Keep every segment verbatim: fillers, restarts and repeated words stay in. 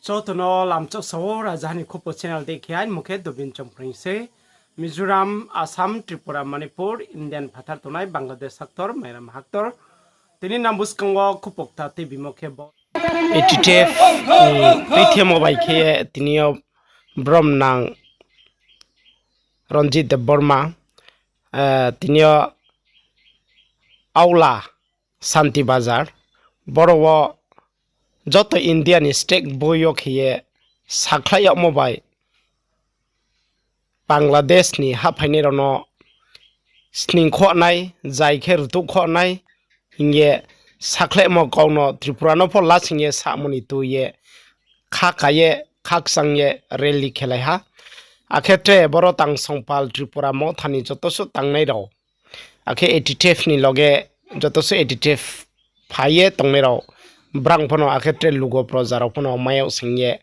Joto no lamchak sao, Rajaha ni Khupo channel dei khe aini mung khe Dobin Chongpreng se. Mizoram, Assam, Tripura, Manipur, Indian phathar tongnai Bangladesh haktor, Myanmar haktor. Tini nang buskang wo khupo kta tuibimo khe bo. A T T F ni tuithemo bai khe tini yo bromnang Ranjit Debbarma, eh, tini yo Aula Santi Bazar, boro wo joto India ni state boi yo khe ye sakhlai yagmo bai Bangladesh ni haphainai rao no sning khohnai, zai khe rtuh khohnai hing ye sakhlaimo kau no Tripura no pho lasing ye samo ni tui ye kha ka ye, khakchang ye rally khelai ha. Akhe tre boro Tangsongpal Tripura Motha ni joto suh tangnai rao, akhe A T T F ni loge joto suh A T T F phai ye tongnai rao, brang pho no akhe tre lugo proja rao pho no maya sing ye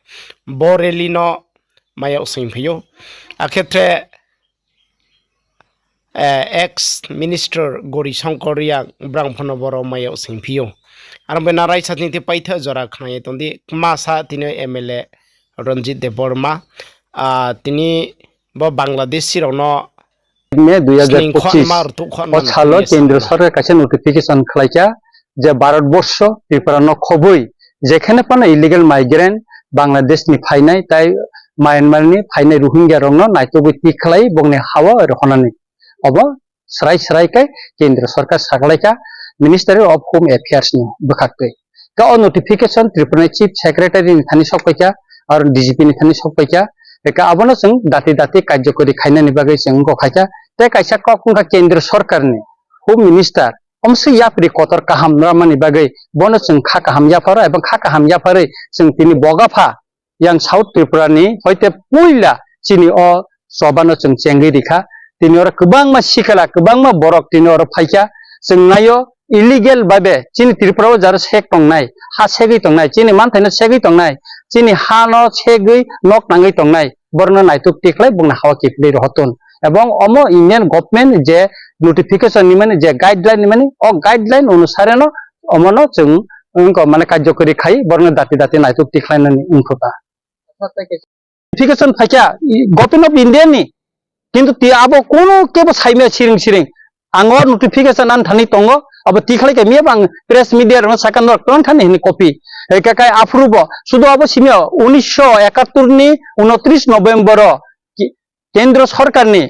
bo rally no maya sing phi ou. Akhe tre, eh, ex minister Gori Shankar Reang brang pho no boro maya sing phi ou. Aro bai nang raisa tini paitha jora khna ye tong di, kma sa tini M L A Ranjit Debbarma, ah, tini bo Bangladeshi rao no May sning khonma rtuh khonma o sal o Kendriya sorkar kaisa notification khlai kha je Bharat borso Tripura no khoboi jekhane phano illegal migrant Bangladesh ni phainai tai Myanmar ni phainai Rohingya rao no naitugwi tikhlai bongni ha wo rohonani. Obo srai srai khe Kendriya sorkar sakhlai kha Ministry of Home Affairs ni bwkhaktwi. Khe o notification Tripura ni Chief Secretary ni thani sokpai kha, aro D G P ni thani sokpai kha. Khe abo no chwng dati dati karjokori khainani bagwi chwng wngkha kha. Tei kaisa kok wngkha Kendriya sorkar ni Home Minister, omo se yapri kotor kaham ramani bagwi bono chwng kha kaham yapharo, ebong kha kaham yapharwi chwng tini bogapha yang South Tripura ni hoite puila chini o choba no chwng chengwi rikha. Tini oro kwbangma sikhala, kwbangma borok tini oro phaikha. Chwng naio illegal babe chini Tripura o jaro sek tongnai, ha segwi tongnai, chini manthai no segwi tongnai, chini ha no segwi nok nangwi tongnai, borok no naituk tikhlai bongni ha o kiphilwi rohotun. Ebong omo Indian government je notification ni mani, je guideline ni mani, o guideline onusare no omo no chwng wngkha mane karjokori khai borok no dati dati naituk tikhlainani wngkha. Notification phaikha, i, Government of India ni, kintu ti abo kono kebo saimaya siring siring. Ang o notification ani thani tongo, abo tikhlai khe miya bang press media rokno sakha norok tong thani hini copy. Eka kai aphuru bo, sudu abo simya unisho ekattor ni unotris November o ki-, Kendro Sorkar ni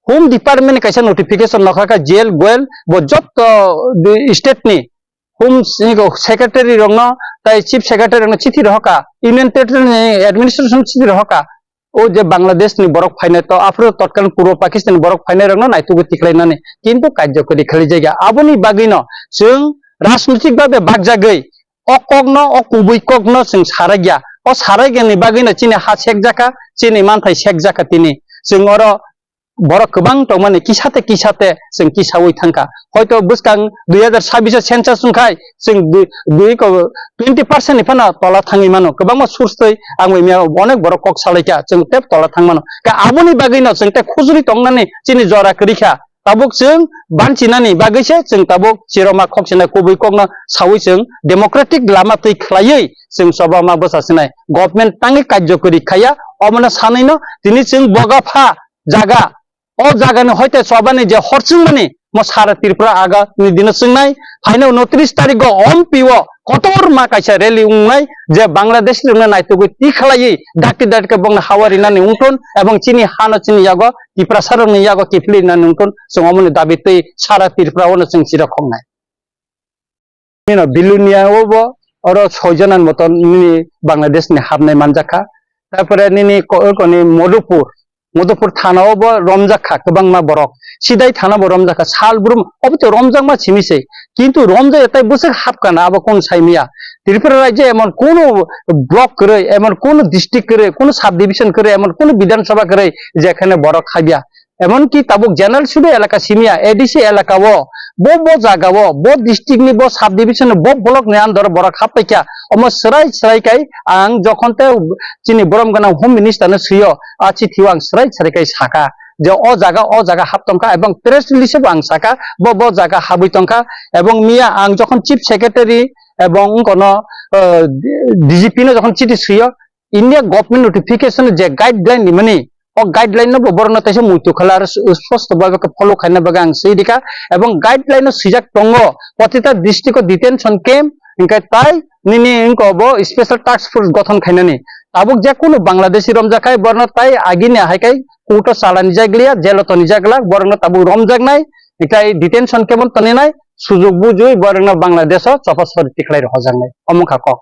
Home Department ni kaisa notification nokha kha jail goel bo jotto di state ni Home Secretary rokno tai Chief Secretary rokno chithi rohorkha, Union Territory ni administration chithi rohorkha. O je Bangladesh ni borok phainai to, aphuru totkalin Purbo Pakistan ni borok phainai rokno naitugwi tikhlai nani. Kintu karjokori khlai jaya. Aboni bagwi no chwng rajnitik babe bakjagwi o kokno, o kubui kokno chwng sarai ya. O sarai ya ni bagwi no chini ha sekjakha, chini manthai sekjakha tini. Chwng oro borok kwbang tongmani kisa te kisa te chwng kisaui thangkha. Hoito bwskang dui hazar sabbish o census wngkhai chwng dui, dui ko twenty percent ni phano tola thangwi mano. Kwbangma source twi ang bai miya onek borok kok salaikha, chwng tep tola thang mano. Ka aboni bagwi no chwng tei khujuri tongnani chini jora kwrwi kha. Tabuk chwng banchinani bagwi se chwng tabuk chiroma khokchina kubui kokno saui chwng democratic lama twi khlaiwi chwng choba ma bwsa sinai. Government tangwi karjokori khaiya, omono sanwi no tini chwng bogapha jaga, o jaga ni hoite choba ni je hor chwngmani mo sara Tripura aga ni dino chwngnai, phaino unotris tarik o Ompi o kotor ma kaisa rally wngnai je Bangladesh rokno naitugwi tikhlaiwi dakti dakti khe bongno hawa rinani wngthun ebong chini hano chini yago Tiprasa rokni yago kiphilwi rinani wngthun chwng omoni dabi twi sara Tripura ono chwng chira khoknai. Nini Bilonia o bo oro soi jona ni moto nini Bangladesh ni hapnai manjakha. Tarpore nini ko-, koni Madhupur, Madhupur thana o bo romjakha kwbangma borok. Sidai thana bo romjakha, Salbrum, obo to romjakma simi se. Kintu romjak ya tai bwswk hapkha na abo kung saimiya. Tripura rajyo emon kono block kwrwi, emon kono district kwrwi, kono subdivision kwrwi, emon kono Bidhan Sabha kwrwi, jekhane borok habya. Emonki tabuk general sudu elaka simiya, A D C elaka o, bo, bo jaga o, bo district ni, bo subdivision ni, bo block ni under o borok happaikha. Omo srai srai kai ang jokhon te chini borom gwnang Home Minister no swiyo, a chithi o ang srai srai kai sakha je o jaga, o jaga hap tongkha, ebong press release bo ang sakha, bo, bo jaga habwi tongkha, ebong miya ang jokhon Chief Secretary, এবং ongko no, eh, D G P no যখন চিঠি সুইও, India government notification je guideline ni mani, o guideline no bo borok no taisa muitu khala aro sposto bhabe khe follow khaina bagwi ang swi rikha, এবং guideline no swijak tongo, প্রতিটা district o detention camp, hingkhe tai nini ongko bo special task force gothon khainani. Tabuk je kunu Bangladeshi romjakhai borno tai agini haikhai court o chalani jaglia, jail o toni jagla, borokno tabuk romjaknai, hingkhe detention camp o toninai, sujug bujui borokno Bangladesh o chopha sori tikhlai rohojaknai. Omo kha kok.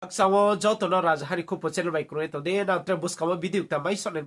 Baksa o joto no Rajahari Khupo channel bai kroi tong di, nang tre buskang o video ta mai sonai.